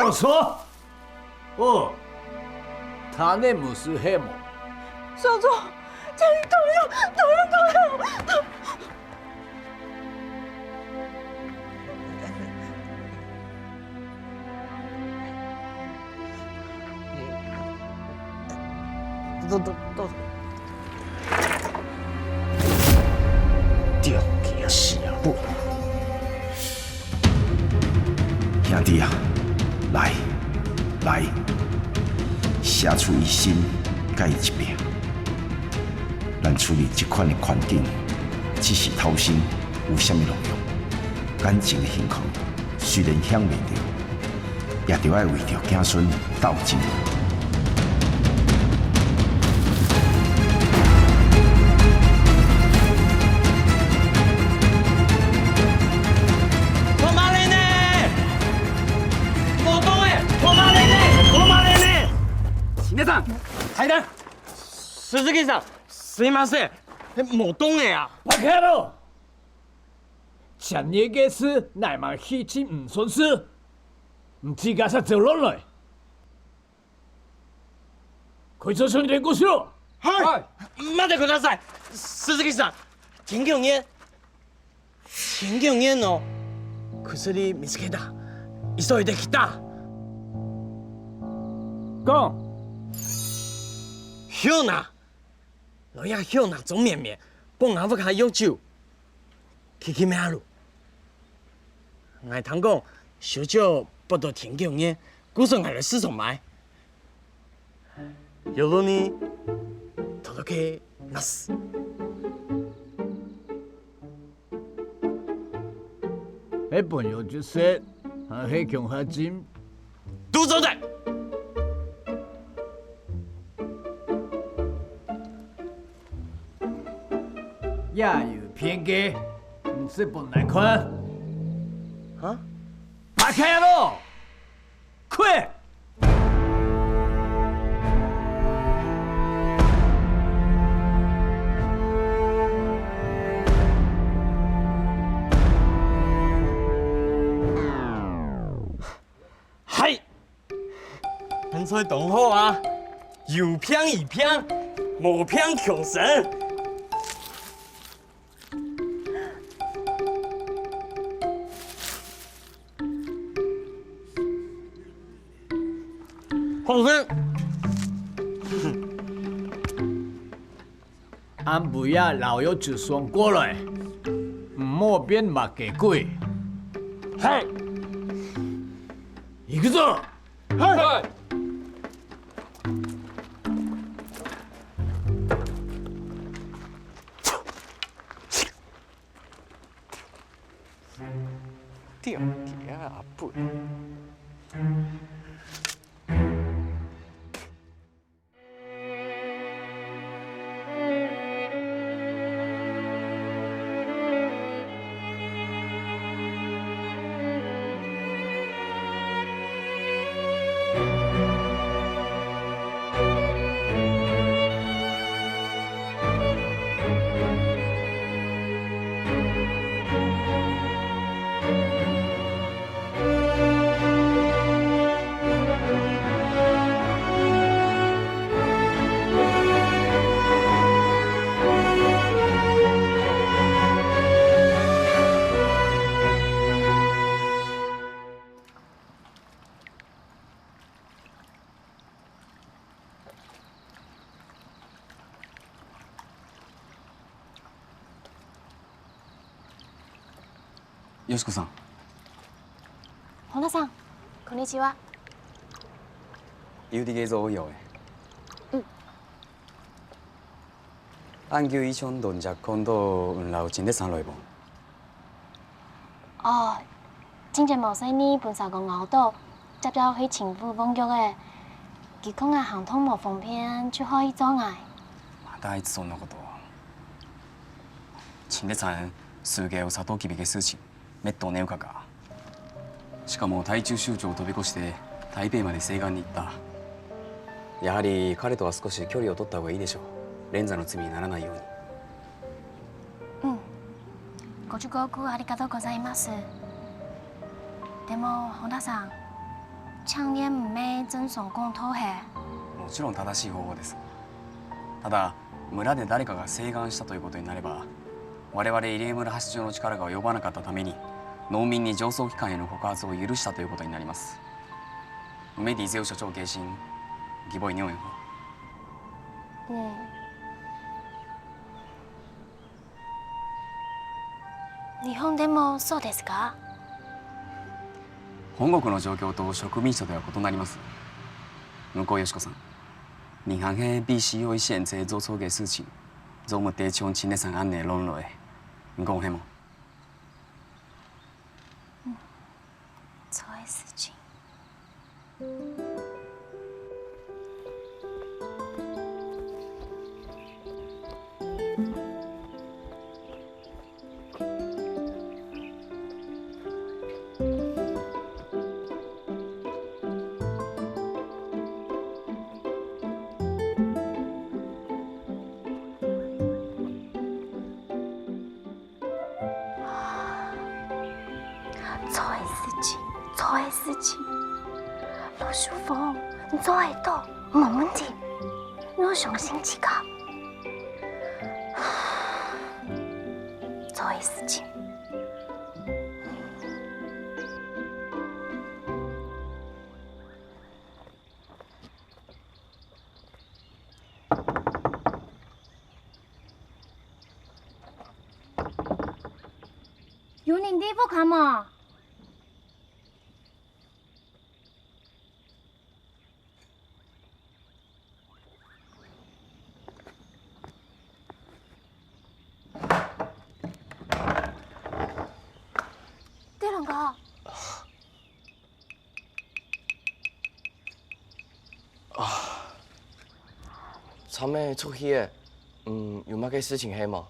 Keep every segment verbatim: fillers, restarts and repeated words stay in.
小说，哦，他那不是黑幕。小周，家里都有，都有，都有。都都都，掉个死啊不！ 兄弟啊，來，來，寫出一生佮伊一拼。咱處理這款的環境，只是頭先有啥物路用？感情的幸福雖然享袂著，也著愛為著子孫鬥爭。 莫動欸！止嘛咧呢！止嘛咧呢！皆さん、階段。鈴木さん、すいません。莫動欸啊！バカ野郎！前日个事，你嘛去尋毋順勢，你自家煞走落來。 開車上電過去咯。はい。待ってください。鈴木さん、天狗眼。天狗眼の。 講。ひょうな。 老爺，向那種綿綿，幫𠊎屋下藥酒。去去咩路？𠊎聽講，小姐發到天狗眼，故所𠊎來市場買。有路呢，偷偷去拿死。 係朋友就食，還係共下浸？都做得。也有騙个，毋使分𠊎看。啊？打開咯！ 快！嗨！現在當好啊，有病醫病，無病強身。 好食。暗晡夜老友就送過來，毋好變麼个鬼。係。行くぞ！係。 掉个阿伯。 よしこさん。本田さん、こんにちは。言うて映像多いよ。うん。恁久以前同隻看到有人摎陳德山來無？ 哦，前日無細義分社工咬到，接著去陳府換藥仔。佢看𠊎行動無方便，就好意做𠊎。またあいつそんなこと。陳德山、鈴木を佐藤君が事件、めっとねうかか。しかも台中州長を飛び越して台北まで請願に行った。やはり彼とは少し距離を取った方がいいでしょう。連座の罪にならないように。 うん。ご忠告ありがとうございます。でも、本田さん、青年毋係正常公道係？もちろん正しい方法です。ただ、村で誰かが請願したということになれば、我々入江村発祥の力が及ばなかったために、農民に上層機関への告発を許したということになります。梅田伊勢所長決心，你會仰般？嗯。日本でもそうですか？本国の状況と植民地とでは異なります。向こうよしこさん，你還係必須要一線在做錯个事情，做無得像青年さん恁樣論落去。你講係無？ 做个事情。做个事情，做个事情。羅淑鳳，你做得到，無問題。你愛相信自家。做个事情。 有人在屋下無？德隆哥。 昨晡日出去个，嗯，有麼个事情係無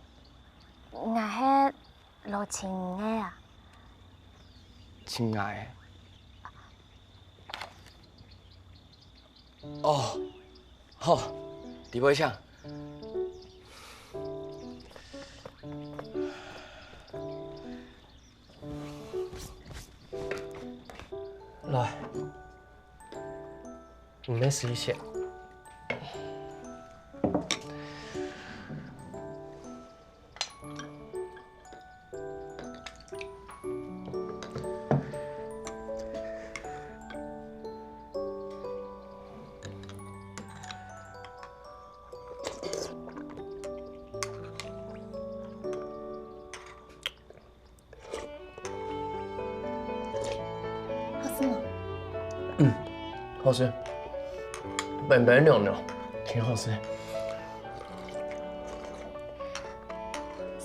？𠊎係來尋你个啊。尋𠊎个？哦，好，裡背請。 來，你來試一下。 好食無？嗯，好食。冰冰涼涼，真好食。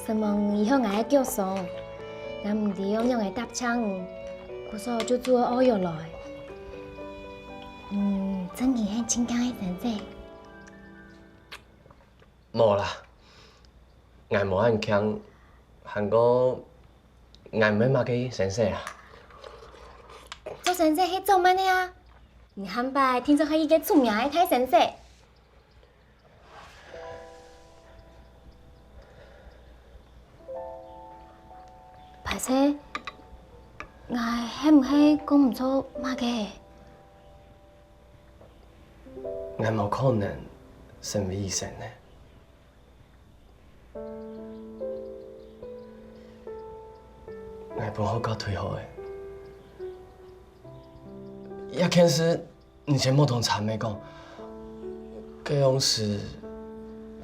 承蒙你予𠊎个腳傷，𠊎毋知愛仰仔搭正你，故所就煮愛藥來。嗯，真經係盡慶个先生。 無啦，𠊎無恁慶，還過𠊎毋係麼个先生啊。做先生係做麼个啊？你下擺定著係一個出名个大先生。歹勢，𠊎係毋係講毋著麼个？ 𠊎無可能成為醫生个。𠊎分學校退學个。這件事，你先莫同田妹講。該央時，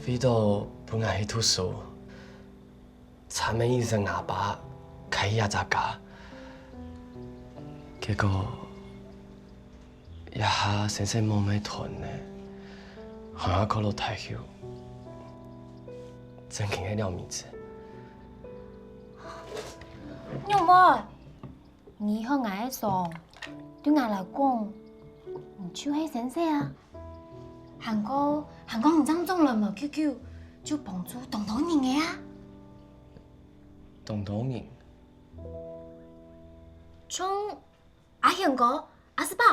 為著分𠊎去讀書， 田妹一直摎阿爸㧡去這隻家。結果，這下先生無麼个同呢，還愛靠老弟兄，真經係了毋得。仰會？ 你學𠊎个傷，對𠊎來講，你就係先生啊。還過，還過你正轉來無幾久，就幫助當多人个啊。當多人？像阿賢哥、阿斯伯，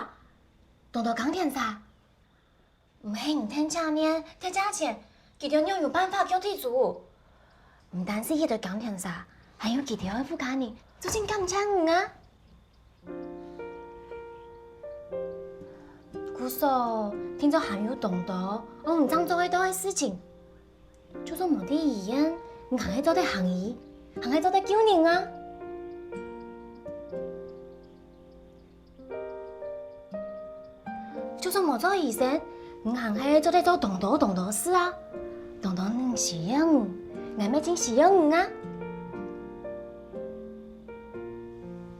當多耕田儕。 毋係你𢯭正年、𢯭正錢，佢兜仰有辦法腳底做？毋單淨一堆耕田儕，還有佢兜个屋下人，做盡感謝你啊！所，定著還有當多，𠊎毋正做得到个事情。就算無在醫院，你還係做得行醫，還係做得救人啊！就算無做醫生，你還係做得做當多當多事啊！當多人需要你，𠊎乜盡需要你啊！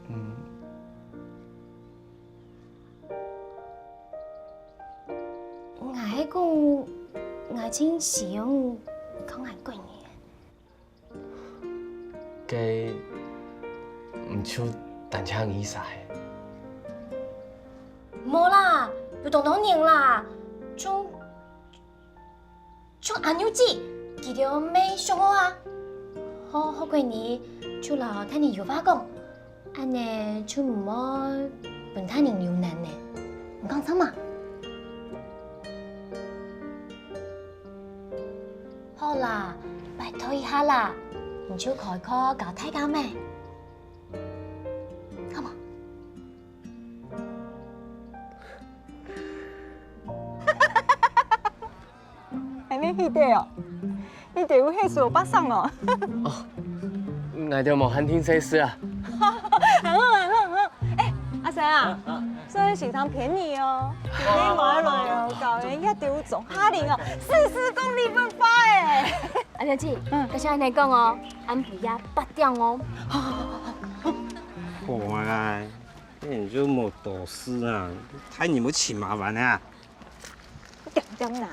嗯。 𠊎係講，𠊎盡需要你，靠𠊎過日。該毋就單淨你儕？無啦，有當多人啦，就 像阿牛姊，佢兜乜想愛啊。好，好，過日就摎大人有話講，恁仔就毋會分大人有難呢。你講著無？好啦，拜託一下啦，你就開口摎大家咩？好無？ 恁仔，你兜哦，你兜有係數學生哦？哦，𠊎兜無限定細事啊。很好，很好，很好。哎，阿生啊，算係先生騙你哦，今晡日買來哦，教人家兜總下令哦，四十公里分發哎。阿表姐，嗯，該先恁仔講哦，暗晡夜八點哦。好啊，你就莫多事啊，害人會盡麻煩啊。 恬恬啦，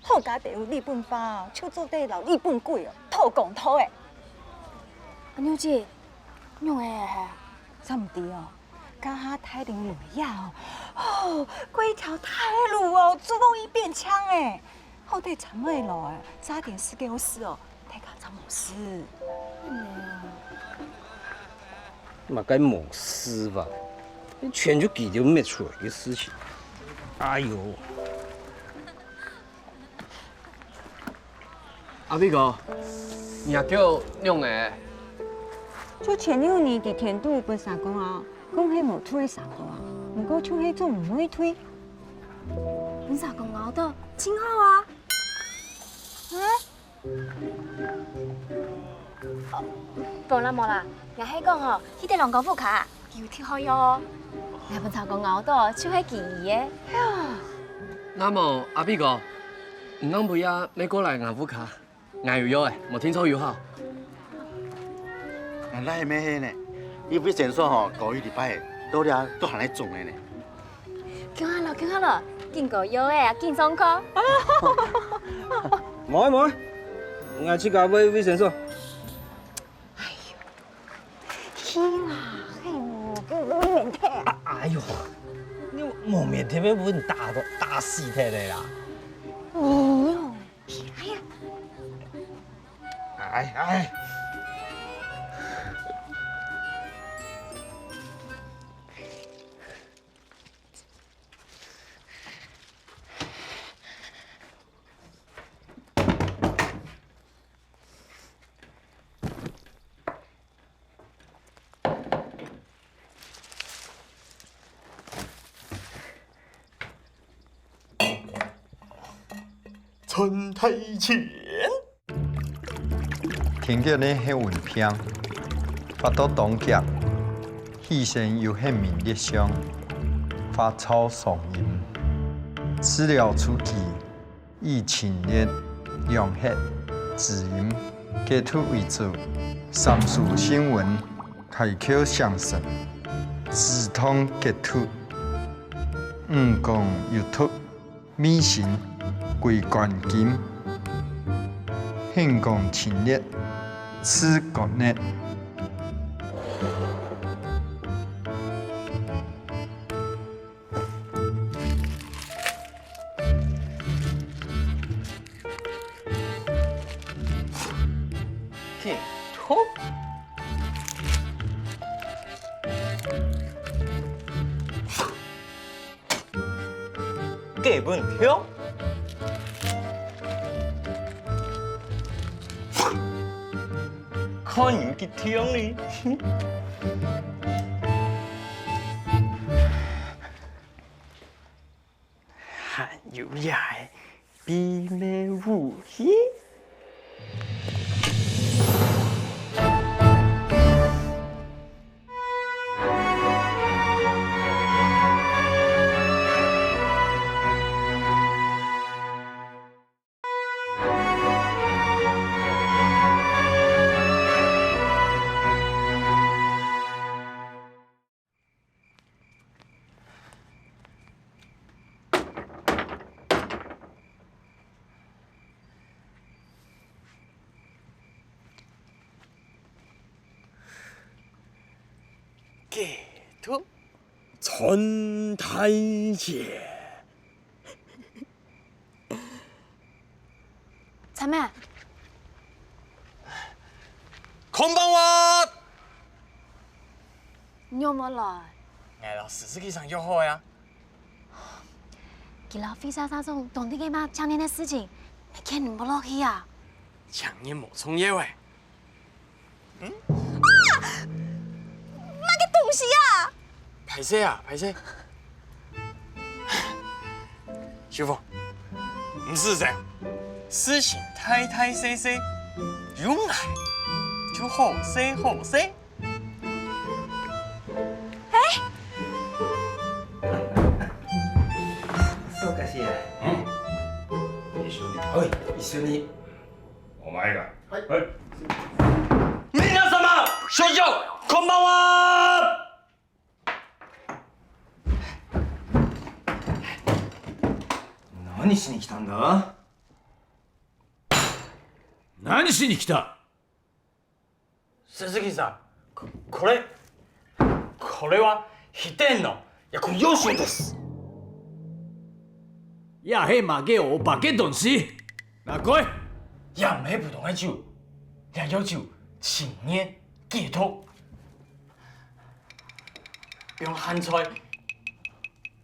好佳得有你分發，就做得摎你分鬼哦，討公道誒。阿牛姊，仰仔？正毋知哦，這下大人來呀哦，哦，過一條大路哦，做到一片牆誒，好得站仔來，差點死个事哦。 大家正無事。麼个無事吧？全就佢兜搣出來个事情。哎喲！阿偉哥，你阿舅仰仔？就前兩日在田肚分社工拗，講係無毒个蛇哥啊，毋過就係做毋會退。分蛇哥拗著，盡好啊！啊？ 哦，無啦無啦，𠊎係講吼，去得龍哥屋下，佢有忒好藥哦。𠊎分蛇哥拗著，就係佢醫个。那麼，阿比哥，你仰毋也過來𠊎屋下？𠊎有藥仔，無定著有效。𠊎倈仔乜係呢，佢衛生所吼，過一禮拜，到這都還來種个呢。 共下來，共下來，緊過藥仔啊，緊上課。無啊無啊，𠊎自家去衛生所。哎喲，去啦，哎喲，無面忒。哎喲，你無面忒，分人打到打死忒个啦。哎喲，哎呀。哎哎。 賺大錢！田雞呢係瘟病，發到當遽，犧牲有顯明裂傷，發臭爽音。治療初期，以清熱、涼血、滋陰、解毒為主。三書新聞開竅醒神，止痛解毒，五臟有毒， 味辛歸肝經，興肝清熱，治肝熱。去，吐。 雞分暢。看人幾暢哩！還有這个秘密武器。 解毒。陳太姐。陳妹，こんばんは。你有無來？𠊎摎十四个上約好呀。佢摎會社社長當地个麼請人个事情，你看你無落去啊？請人無重要誒。 嗯？啊！麼个東西啊？歹勢啊，歹勢。秀鳳，毋使愁，事情大大細細，有𠊎就好勢好勢。哎，そうかしら。うん。一緒に。はい、一緒に。 お前が。はい。はい。皆様、所長、こんばんは。何しに来たんだ？何しに来た？鈴木さん、こ、これ、これは飛天の約定書です。這係麼个烏白个東西？拿過來！這毋係普通个酒，這約酒，千年解毒。放鹹菜，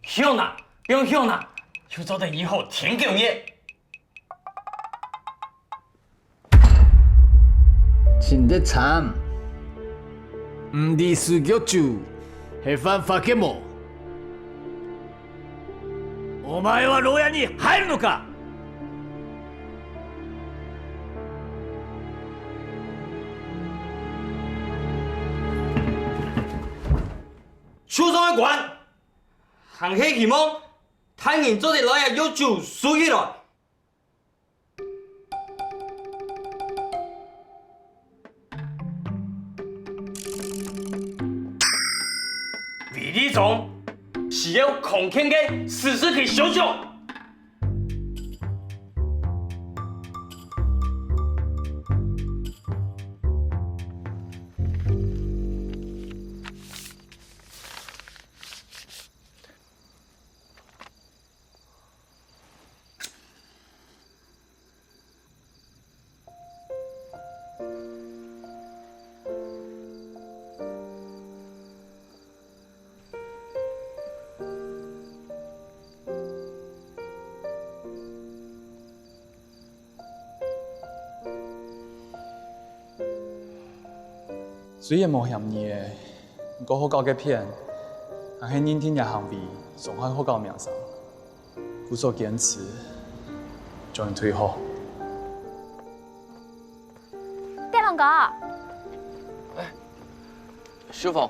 香啊，放香啊，就做得醫好天狗熱。 真个慘，毋知使藥酒係犯法个無？お前は牢屋に入るのか？手上个官，還係希望大人做得摎這藥酒收起來。 衛理長，需要康健个十四个小將。 雖然無嫌疑个，毋過學校个片，還係認定這行為傷害學校名聲，故所堅持將佢退學。德宏哥，秀鳳，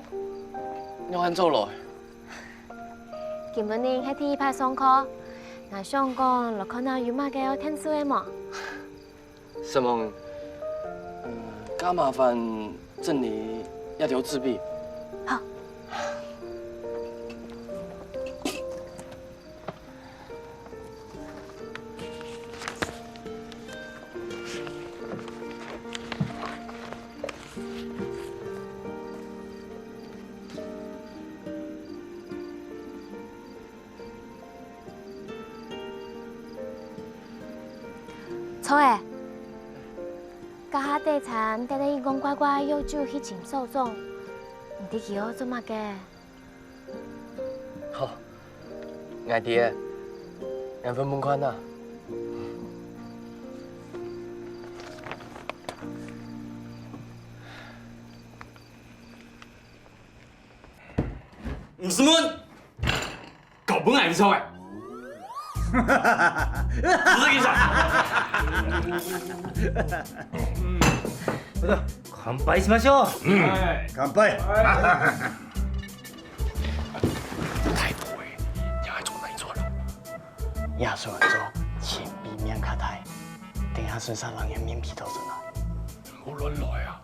你還早來？今晡日係第一擺上課，𠊎想講來看下有麼个愛𢯭手个無？ 承蒙，呃，較麻煩整理這兜紙筆。好。 著欸，這下底層得了一罐怪怪个藥酒去尋所長，毋知佢愛做麼个？好，𠊎知，𠊎問問看啊。 毋使問，交分𠊎就著欸。鈴木さん。乾杯しましょう。乾杯。大婆，你還做哪一桌了？也算做錢比面較大，等下順續人个面皮到轉來。 好亂來啊！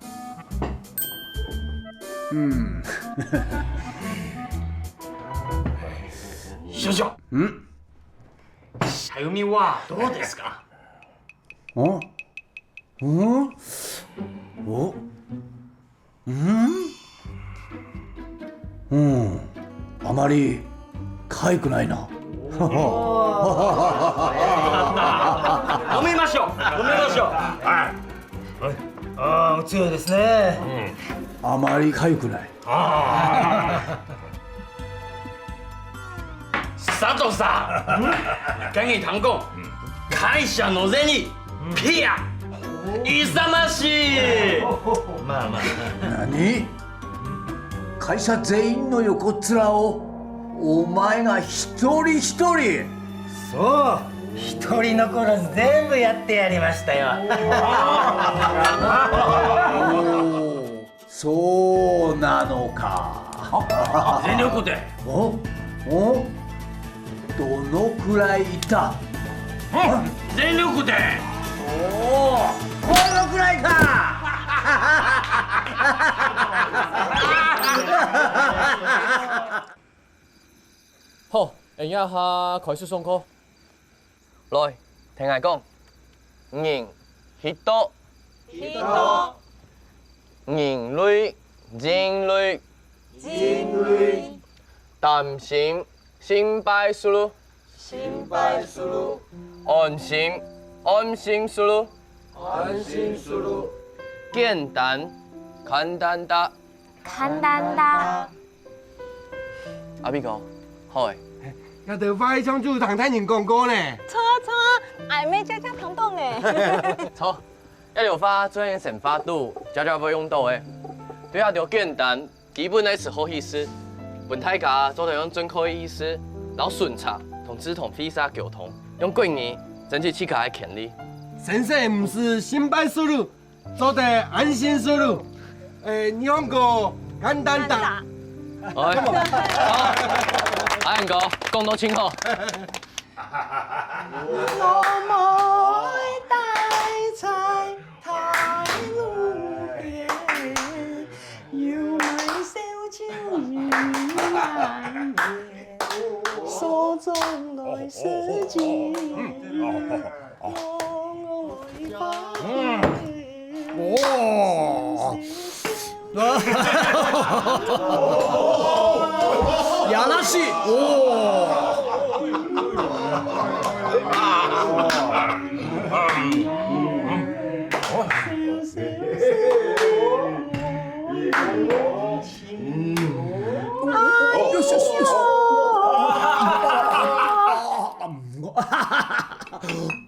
嗯。少将。嗯。茶海はどうですか？哦？嗯？哦？嗯？うん。あまりかゆくないな。飲みましょう。飲みましょう。はい。 ああ、お強いですね。あまりかゆくない。ああ。佐藤さん、跟你談过，会社の全員、屁啊，勇ましい。まあまあ。何？会社全員の横っ面をお前が一人一人。そう、一人残らず全部やってやりましたよ。そうなのか。全力で。お？お？どのくらいいた？全力で。おお、このくらいか。好，𠊎這下開始上課。來，聽𠊎講，人、人、人類、人類、人類、擔心、心配事、心配事、安心、安心事、安心事、簡單、簡單的、簡單的。 阿比哥，好誒。這兜話係上次聽大人講過呢。著啊著啊，𠊎乜正正聽著呢。著，這兜話做在生活肚，常常會用著誒。對這兜簡單、基本个詞學意思，分大家做得用正確个意思，摎巡查同志同會社溝通，用國語爭取自家个權利。先生毋係心配事 做得安心事。誒，日本語簡單答。哎，好，阿英哥，講到真好。老妹帶在大路邊，有賣燒酒有賣麵，手中來食雞。 哦。やらしい。おー。よしよしよし。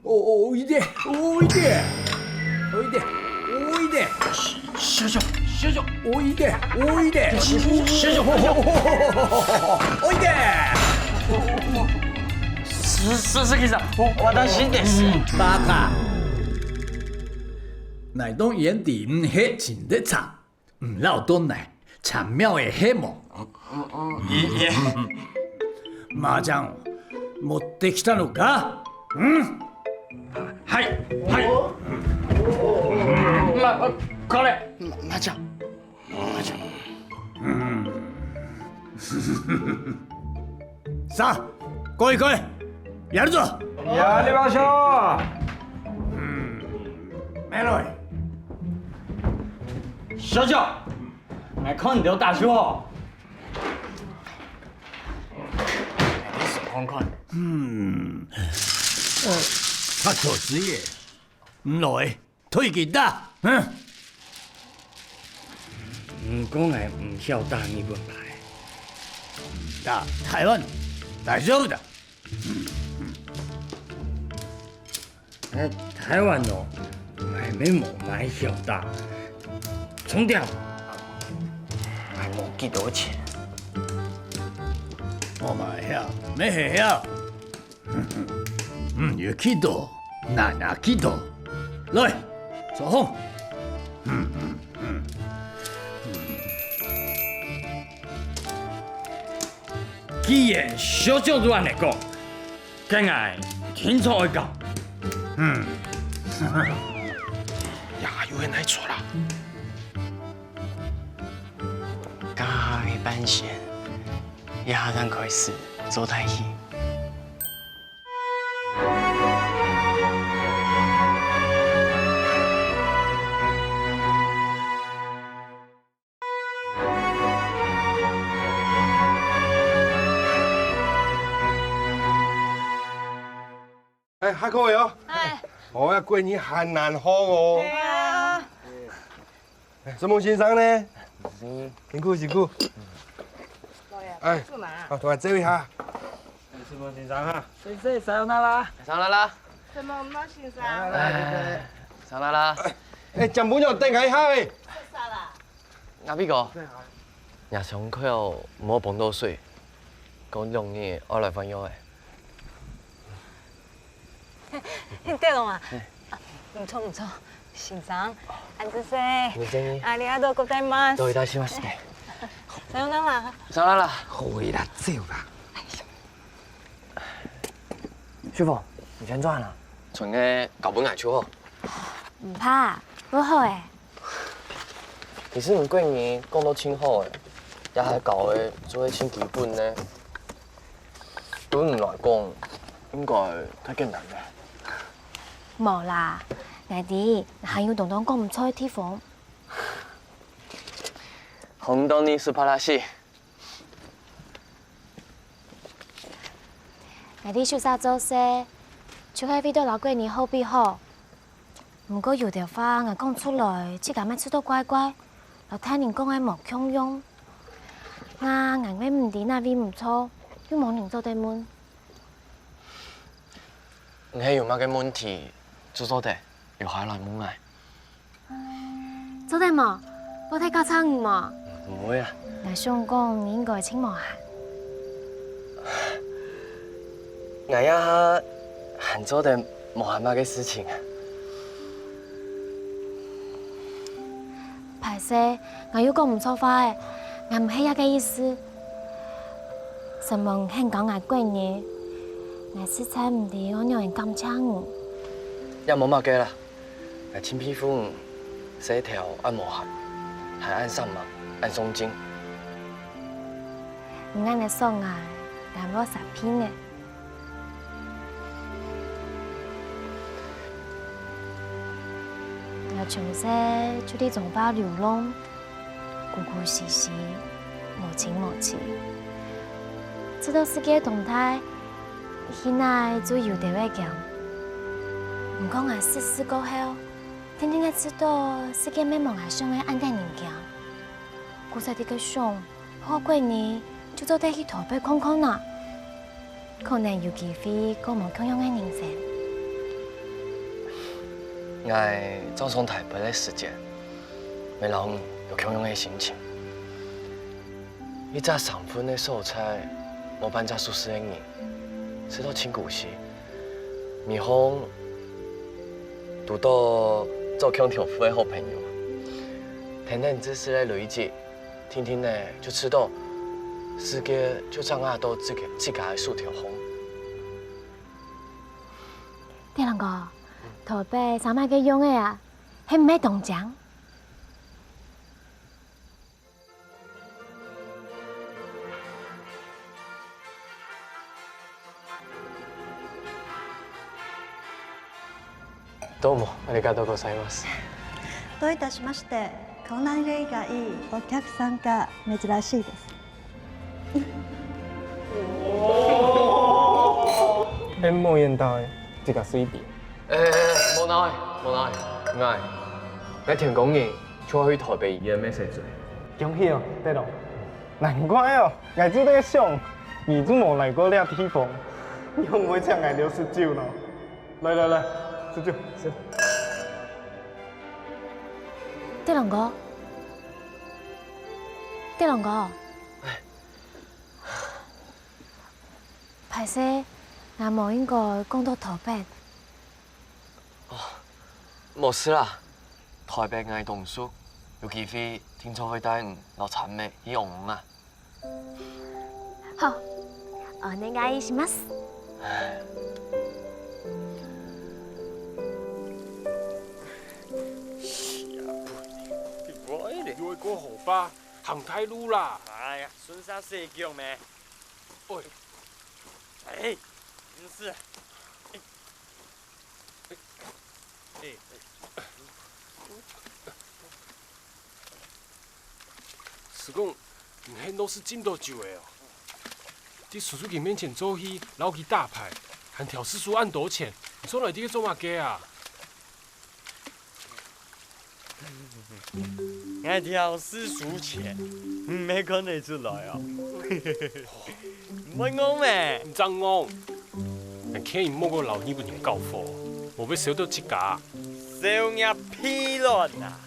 お、おいで、おいで。おいで、おいで。少将、少将。おいで、おいで。少将。おいで。す、鈴木さん、私です。バカ。哪當原地毋係真得慘。 毋，老東來，參妙个係無？い、いえ。麻將持ってきたのか？うん？はい、はい。ま、これ。ま、麻将。麻将。さあ、来い来い。やるぞ。やりましょう。うん。メロイ。少将。 𠊎看你兜打輸吼。你試看看。嗯，呃，較可惜耶。毋來，推佢打，哼。毋過𠊎毋曉打日本牌。打台灣，大丈夫的。 呃，台灣哦，𠊎乜無麼曉打。重點，𠊎無幾多錢。我嘛會曉，乜會曉。嗯，有幾多，哪哪幾多。來，坐好。嗯，嗯，嗯，嗯。既然校長都恁樣講，該𠊎定著愛講。嗯。呀，有人來坐啦。 加下个半仙，這下正開始做代誌。哎，下課了哦。哎。哦，這過年還難學哦。對啊。哎，承蒙先生呢？辛苦，辛苦。哎，做麼个？啊，同𠊎借一下。承蒙先生哈。先生，さよなら。さよなら。承蒙先生。哎，さよなら。哎，蔣部長，等𠊎一下喂。做啥啦？ 阿飛哥，若傷口無碰著水，過兩日愛來換藥仔。德龍啊，毋著毋著，先生，恁仔細。你正義。ありがとうございます。どういたしまして。さよなら。さよなら。好啦，走啦。秀鳳，你先轉啦。存个交分𠊎就好。毋怕，會好个。 其實你過年講到盡好欸，這下交个就係盡基本呢。對你來講，應該太簡單了。無啦，𠊎知，還有當多講毋出个地方。本当に素晴らしい。 𠊎知手續做事，就係為著摎過年好比好。毋過有兜話𠊎講出來，自家乜試著怪怪，摎大人講个無共樣。啊𠊎乜毋知哪位毋著，又無人做得問。你係有麼个問題，就做得留下來問𠊎。 做得無？報忒教差毋無？毋會啊。𠊎想講你應該盡無閒。𠊎這下還做得無閒麼个事情啊？歹勢，𠊎又講毋著話欸，𠊎毋係這个意思。承蒙你肯教𠊎過年，𠊎實在毋知愛仰仔感謝你。也無麼个啦。 𠊎盡佩服你，細頭恁無閒，還恁煞猛，恁上進。你恁仔惜𠊎，𠊎會煞佩呢。𠊎從細就在彰化流浪， 孤孤栖栖，無親無戚。知著世界當大，去哪就有兜仔驚。毋過𠊎識字過後，定定仔知著世界乜無𠊎想个恁得人驚。故所在該想，好過年就做得去台北看看啊。 可能有機會過無共樣个人生。𠊎早上台北个時節，乜摎你有共樣个心情。一隻生份个所在，無半隻熟事个人，試著盡孤栖。每逢堵著做共條褲个好朋友，跈等自私个雷姐， 定定仔就試著世界就掌握到自家自家个手頭項。德龍哥，台北生麼个樣仔啊？係毋係當靚？ どうもありがとうございます。どういたしまして。こんなに礼がいいお客さんが珍しいです。え、もう言えんだ。てか、スイーピー。えー、もうない、もうない、ない。該天光日，就愛去台北演咩事情。恭喜哦，德龍。難怪哦，𠊎就在想，你就無來過這地方，你會毋會請𠊎兜食酒呢？ 來來來，食酒，食。德龍哥，德龍哥，哎。歹勢， 𠊎無應該講到台北。無事啦，台北𠊎當熟，有機會定著會帶你摎參妹去玩啊。好，お願いします。又愛過河壩，行大路啦。哎呀，順續踅腳咩？喂，哎，毋係。 欸，欸，係講，你係老師浸著酒个哦？在叔叔佢面前做戲，摎佢打牌，還刁叔叔恁多錢，你上來在該做麼个啊？ 𠊎刁叔叔錢，你乜看得出來哦？毋會戇咩？毋正戇，𠊎勸你莫過摎日本人搞火，無會燒著自家。燒若屁卵啊！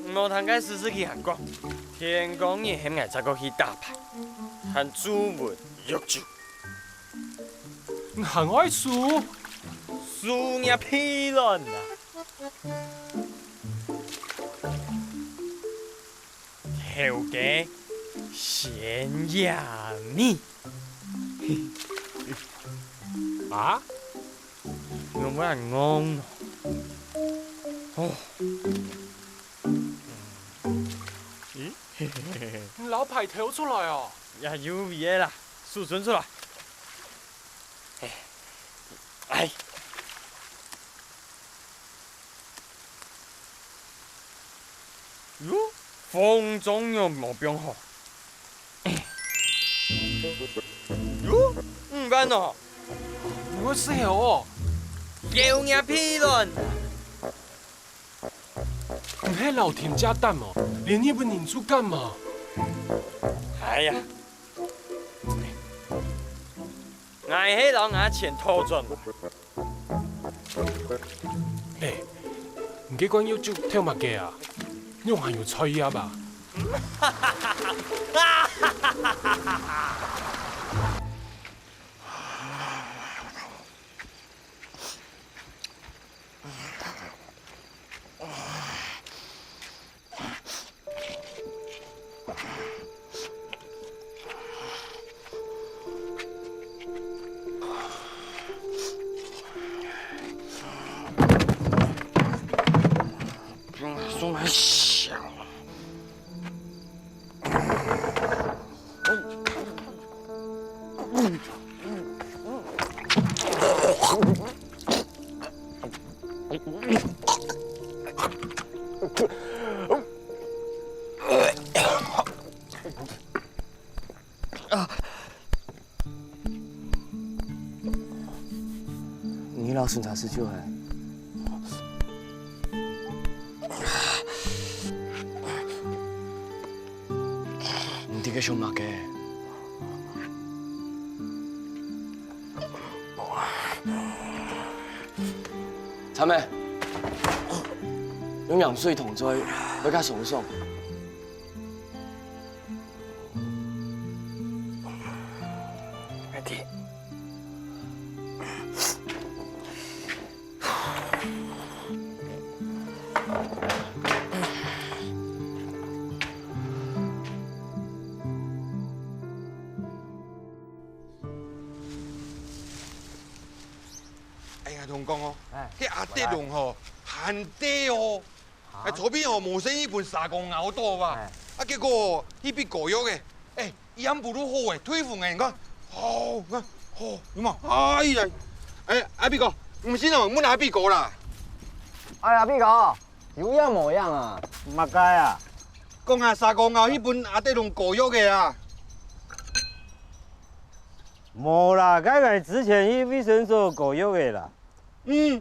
無聽該叔叔佢還講，天光日喊𠊎再過去打牌，還注文約酒。你還愛輸？輸若屁卵啊！ 頭家，懸崖尾。啊？仰會恁戇哦？哦。咦？你摎牌偷出來哦？也有味个啦，手伸出來。哎，哎。 喲，方丈仰無放好。喲，五萬哦！你會食猴哦？狗若屁卵！你係摎天價擔哦，連日本人就敢哦！哎呀！ 𠊎係摎𠊎錢討轉來。哎，你該罐藥酒偷麼个啊？仰還有菜葉啊？ 你摎巡查司就係。你在該想麼个？參妹，用鹽水燙嘴，會較鬆爽。 哎呀，同你講哦，哎，該阿德龍吼，還得哦，啊？哎，昨晡哦，無細義分蛇哥咬到吧？哎。啊，結果去鼻膏藥誒，哎，佢暗晡就好誒，退風誒，你看，好，你看，好，有無？哎呀，哎，阿比哥，毋信哦，問阿比哥啦。哎，阿比哥，有影無影啊？麼个啊？講啊，蛇哥咬去分阿德龍膏藥誒啊。 無啦，該个之前去衛生所膏藥个啦。嗯，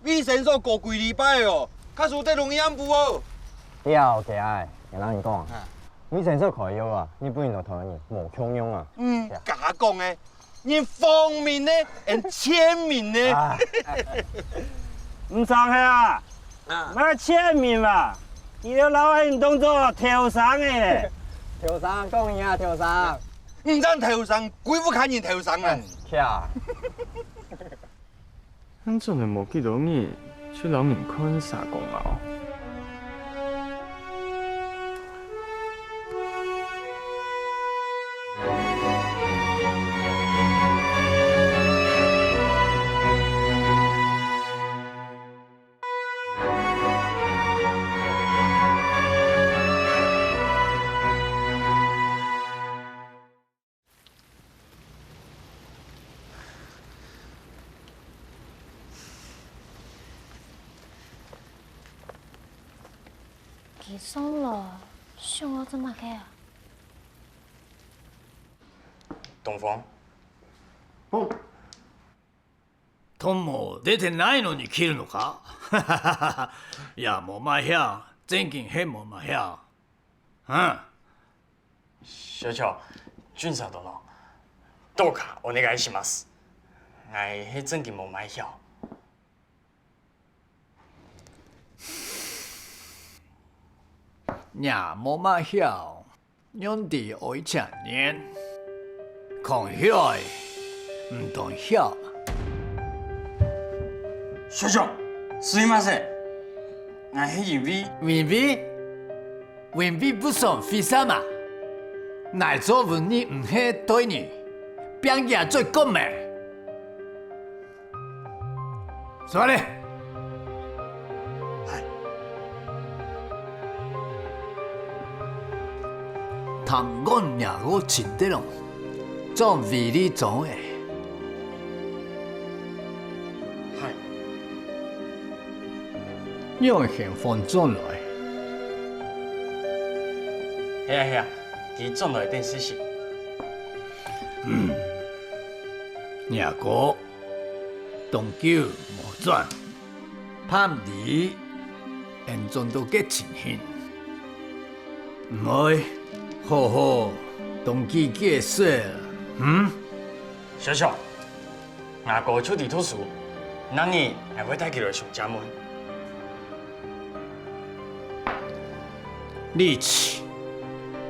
衛生所膏幾禮拜哦，較輸得容易暗晡哦。對，佢愛，𠊎摎你講，啊。衛生所膏藥啊，日本人摎台灣人無共樣啊。嗯，係啊。假講誒，人芳名呢，人賤名呢。啊。毋使係啊，啊。麼賤名啊，佢兜摎𠊎等當做頭生誒。頭生，講你啊，頭生。 毋單頭生，歸屋下人頭生啊！嗯，係啊。恁樣仔無幾多日，就摎人看煞光啊！ 佢上來想愛做麼个啊？東風。哦。友達って何のに来るのか？いや、もうお前や、全然変もお前や。うん。 所長、巡査殿、どうかお願いします。𠊎係真經無麼曉。若無麼曉，仰知愛請人？空曉个，毋當曉。所長、すいません。𠊎係因為……因為？ 因為不爽為什麼？哪做分你毋係對你，變也最講咩？坐咧。係。聽講若个情節咯，總為你做个。係。 仰會先翻轉來？係啊係啊，佢轉來等歇息。嗯，若哥，當久無轉，盼你能轉到个情形，毋愛好好同佢解釋，嗯？小小， 吾哥就在讀書，哪日𠊎會帶佢來上家門。你去。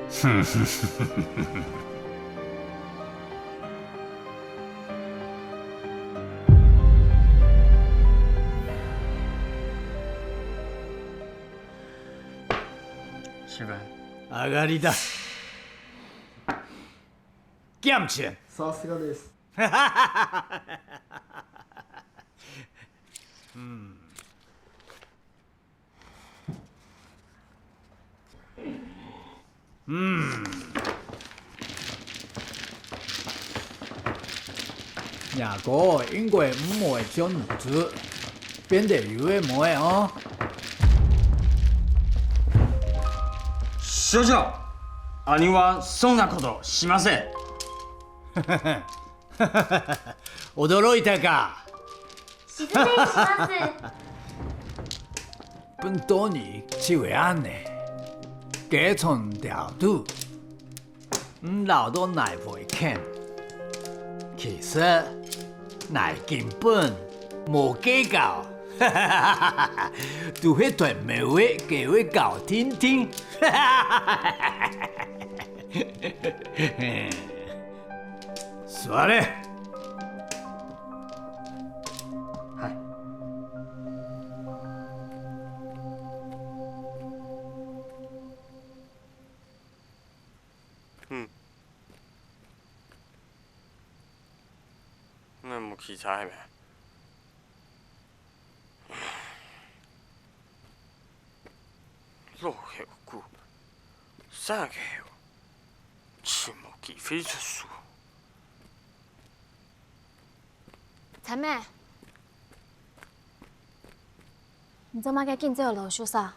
十分。上がりだ。減錢。さすがです。 嗯。若哥應該毋會像你子，變得有个無个哦。所長、兄はそんなことしません。驚いたか。 失礼します。本当你就會恁呢，雞腸鳥肚，毋恅到哪位去。其實，𠊎根本無計較，都係對某位該位搞定定。 坐咧。係。嗯。𠊎無騎車係無？ 老猴牯，生个猴，盡無機會讀書。陳妹，你做麼个緊走來就煞？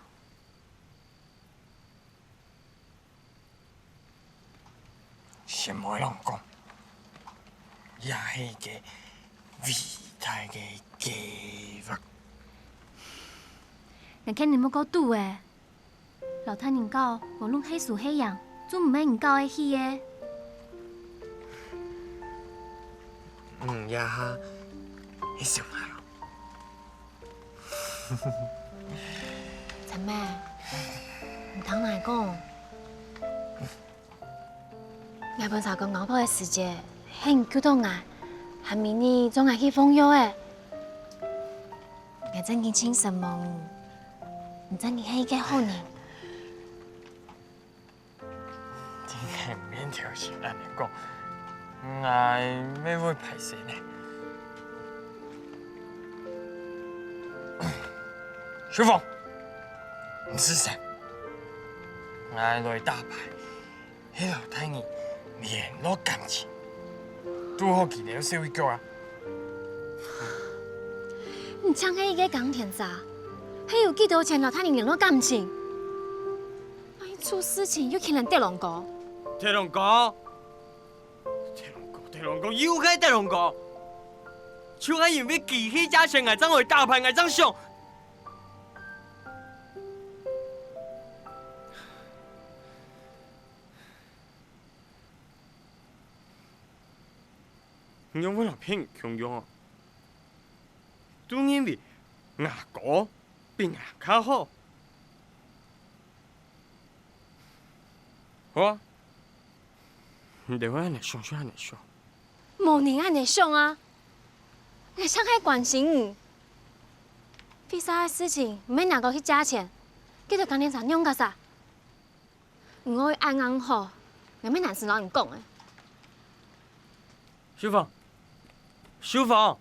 先莫亂講，這係一個偉大个計畫。𠊎勸你莫過賭咧，摎大人搞，無論係輸係贏，總毋係你搞得起个。嗯，這下係想下咯。 陳妹，你聽𠊎講，𠊎分三哥咬破个時節，係你救到𠊎，還毋係你捉𠊎去放藥个。，𠊎真經盡失望，你真經係一個好人。你毋免頭先恁樣講，𠊎乜會敗勢呢。秀芳，你試想，𠊎來打牌， 係摎大人聯絡感情，堵好佢兜小一腳啊！你像係一個耕田者，係有幾多錢摎大人聯絡感情？萬一出事情又牽連跌龍哥。跌龍哥？跌龍哥，跌龍哥，又係跌龍哥！就係因為佢係借錢，𠊎正會打牌，𠊎正想。 你仰會摎別人共樣啊？都認為吾哥比吾較好。好啊，你兜會恁樣想就恁樣想。無人恁樣想啊！𠊎正係關心你。飛沙个事情，毋係若哥去借錢，佢兜耕田者仰結煞？ 你愛恁硬吼，𠊎乜難先摎你講欸。秀芳，秀芳，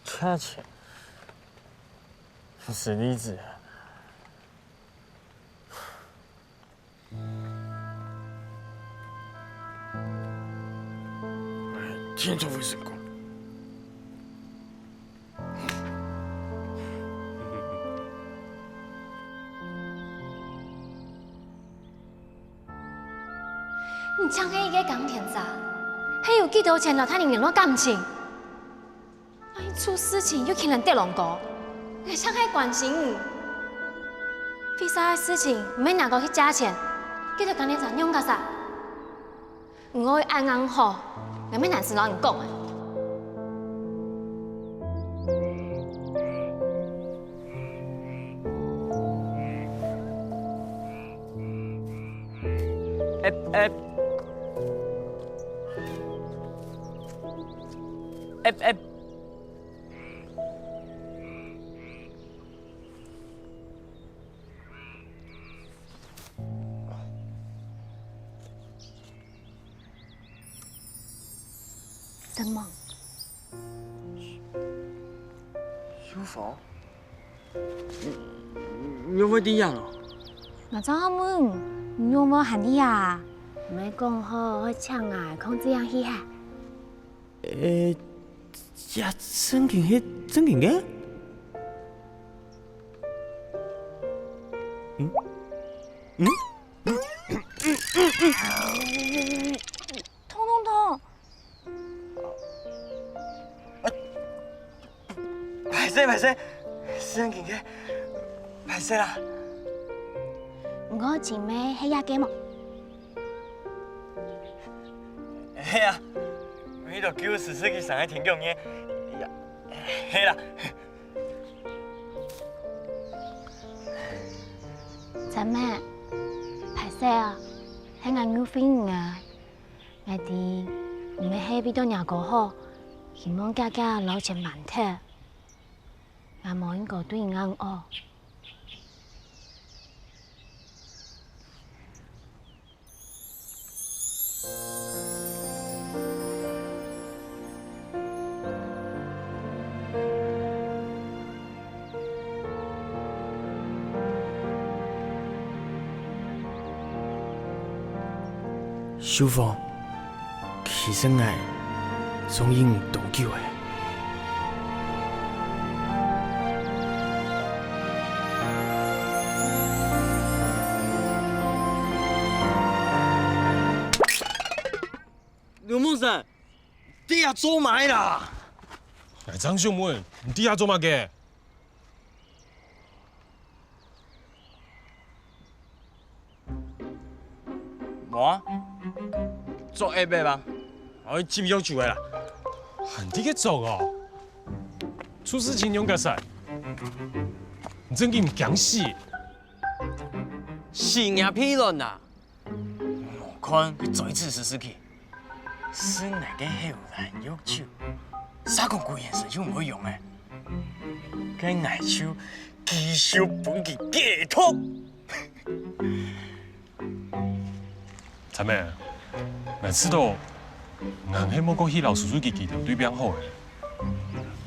借錢，毋係例子啊。 天做會成功。你像係一個耕田者，係有幾多錢摎大人聯絡感情？ 萬一出事情又牽連跌龍哥，𠊎正係關心你。飛沙个事情，毋係若哥去借錢，佢兜耕田者仰結煞？你愛恁硬吼，𠊎乜難先摎你講欸。 F F。F F。怎麼？秀芳？ 你仰會在這哦？𠊎正問，你仰會還在這啊？毋係講好愛請𠊎囥這樣去哈？欸，這正經係正經个？嗯？嗯？痛痛痛！ 歹勢歹勢，時間緊个，歹勢啦。毋過真个係這个無？係啊，為著救十四期生个天狗呢，呀，係啦。真个，歹勢啊，係𠊎誤會你啊。 𠊎知，你乜係為著若哥好，希望遽遽摎錢還忒。𠊎無應該對你恁惡。秀芳，其實𠊎中意你當久了。劉木生， 在這做麼个啦？𠊎正想問，你在這做麼个？無啊，做A B啊，𠊎愛啉藥酒个啦。還在該做哦？出事情仰結煞？你正經毋驚死？死若屁卵啊！ 莫看佢嘴齒實實去，係𠊎个後欄肉酒，煞講鬼眼神就毋會用欸，該𠊎就繼續分佢解毒。陳妹，𠊎知道，𠊎係無過去摎叔叔佢佢兜對拚好欸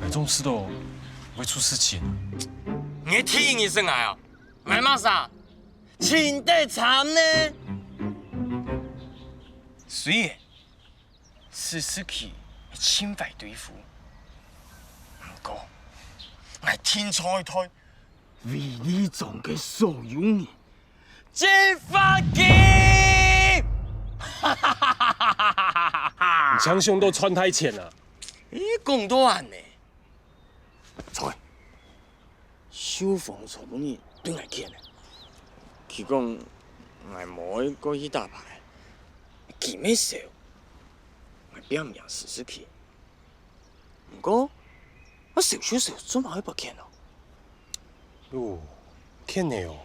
，𠊎總知道會出事情。你个第一人係𠊎啊，𠊎麼儕？ 盡得慘呢！雖然四十期盡壞對付，毋過，𠊎定著愛代維利莊个所有人盡發鐳！你想到賺大錢啊？你講到恁呢， 著，秀芳昨晡日對𠊎譴欸，佢講𠊎無愛過去打牌，佢乜愁，𠊎拚毋贏四十期。毋過，𠊎愁就愁，做麼个愛發譴哦？喲，譴你哦。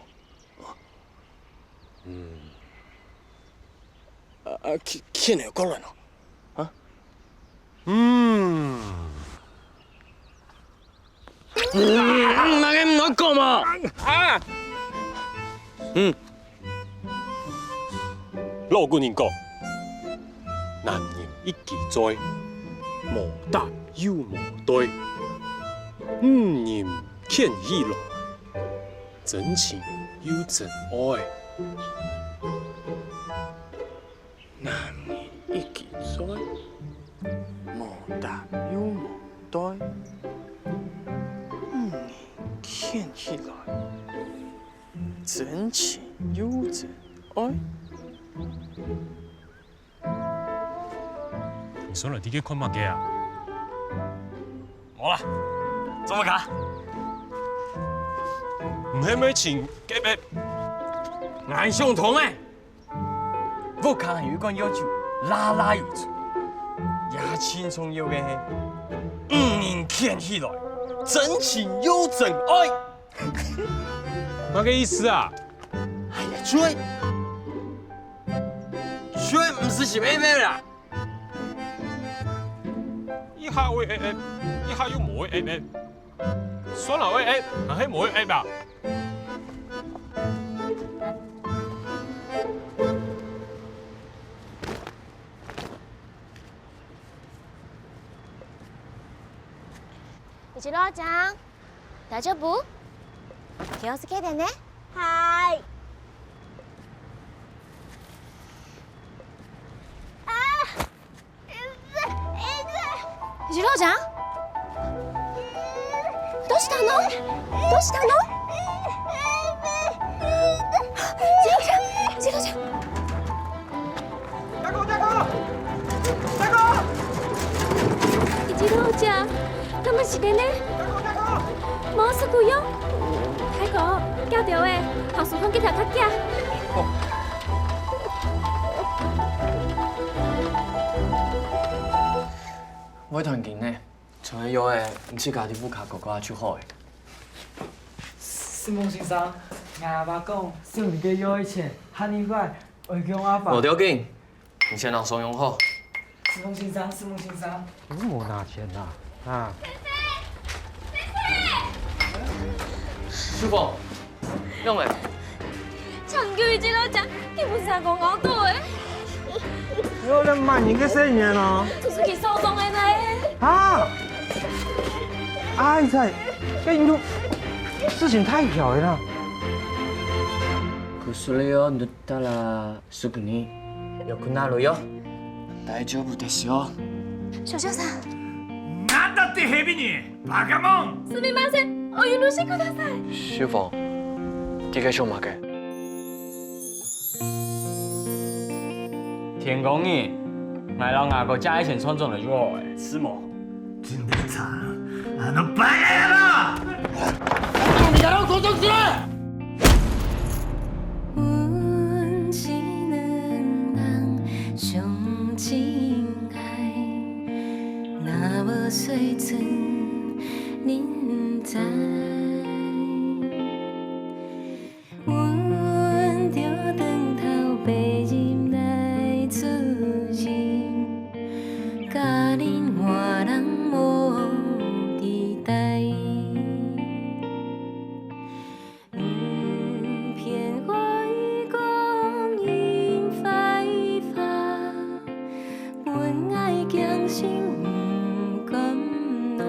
嗯。啊，啊，譴，譴你个人哦。啊？嗯。 嗯，麼个毋好講嘛？啊！嗯。老古人講，男人一支嘴，無膽又無對。女人譴起來，真情又真愛。 男人一支嘴，無膽又無對，女人譴起來，真情又真愛。你上來在該看麼个啊？無啦，做麼个？毋係愛尋該片？𠊎想通欸！ 屋下有一罐藥酒，罅罅有出，這盡重要个係，女人譴起來，真情又真愛。麼个意思啊？哎呀，醉！醉毋使食藥仔啦！一下會噎噎，一下又無會噎噎。 算了，喂，哎，還係無愛愛吧。一路靚，大丈夫，今日係幾點呢？嗨。啊！ 一路靚？どうしたの？どうしたの？一路靚，一路靚。大哥，大哥，大哥！一路靚，敢毋係个呢？大哥，大哥！無事个喲。大哥，驚著欸，行速看佢條較遽。 會斷筋呢，像係藥仔，你自家在屋下搞搞就好欸。承蒙先生，𠊎阿爸講，收你个藥仔錢，喊你乖，愛向阿爸。無要緊，你先摎爽用好。承蒙先生，承蒙先生。我無拿錢啦，啊。秀芳， 仰仔？搶救一路靚，佢毋係講摎到欸。有這滿人个細人哦。就係佢受傷个呢。啊！哎呀，這印度事情太巧了啦。Kusuliyo nutala sukuni yokunaru yo. 大丈夫ですよ。少校さん。なんだって蛇に、バカもん。すみません。お許しください。秀峰，你个想麼个？天光日，𠊎摎吾哥借个錢賺轉來就好欸。是無？真的慘，あのバカ野郎！你還要口中之人！ 阮一个人上親愛，若無水準，恁毋知。阮著轉頭爬入來自認，佮恁換人無阮愛驚醒毋甘來，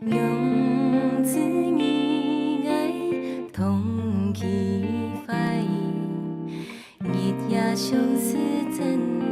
用自己愛通氣壞，日夜相思真